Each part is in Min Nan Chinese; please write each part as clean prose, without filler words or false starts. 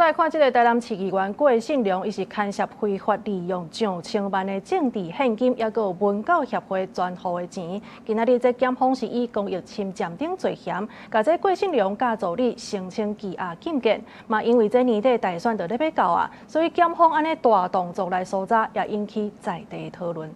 來看這个台南市議員郭信良，伊是牽涉非法利用上千萬的政治獻金，抑閣有文教協會專戶的錢。今仔日這檢方是以公益侵佔等罪嫌，共這郭信良佮助理申請羈押禁見。嘛，因為這年底大選就咧欲到啊，所以檢方按呢大動作來搜查，也引起在地討論。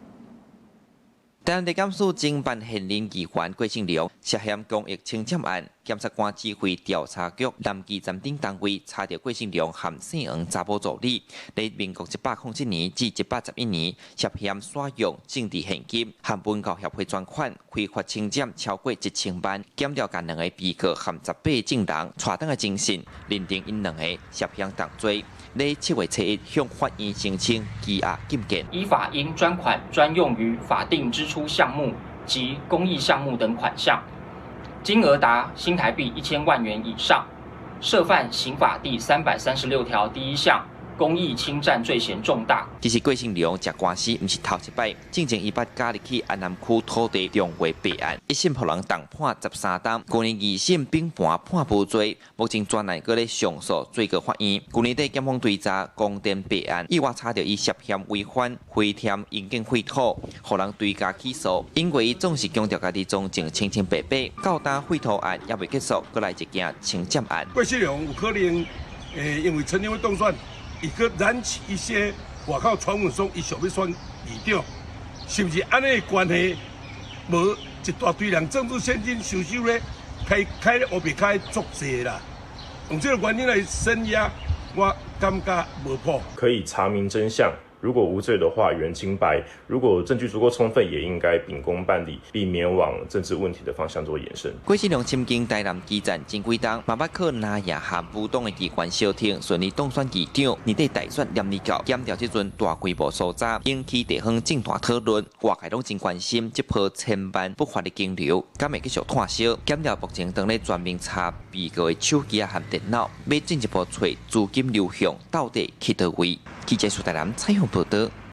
台南地檢署偵辦現任議員郭信良涉嫌公益侵佔案，檢察官指揮調查局南基站等單位查著郭信良和姓黃查某助理，佇民國107年至111年涉嫌使用政治獻金和文教協會專款，非法侵佔超過1000萬，檢調共兩个被告和18證人帶轉來偵訊，認定𪜶兩个涉嫌同罪，佇7月7日向法院申請羈押禁見。依法應專款專用於法定支出項目及公益項目等款項，金額達新台幣1000萬元以上，涉犯刑法第336條第一項公益侵佔罪嫌重大。其實郭信良食官司毋是頭一擺，進前伊捌加入去安南區土地重劃弊案，一審予人重判13冬。舊年二審並判判無罪，目前專案閣咧上訴最高法院。舊年底檢方追查光電弊案，意外查著伊涉嫌違反回填應建廢土，予人追加起訴。因為伊總是強調家己從政清清白白，到今廢土案猶未結束，閣來一件侵佔案。郭信良有可能，因為陳年會當選，伊閣燃起一些外口傳聞說伊想欲選議長，是毋是按呢關係？無一大堆人政治獻金收收咧，開開烏白開足濟啦。用這個原因來聲壓，我感覺無譜。可以查明真相。如果無罪的話，還清白；如果證據足夠充分，也應該秉公辦理，避免往政治問題的方向做延伸。郭信良親近台南基站真幾冬，嘛捌靠藍營和無黨的機關相挺，順利當選議長。年底大選連日到，檢調這陣大規模搜查，引起地方政壇討論，外界攏真關心這波千萬不法的金流，敢會繼續拖燒？檢調目前當咧全面查被告的手機啊和電腦，欲進一步揣資金流向到底去佗位？記者蘇台南採訪報道。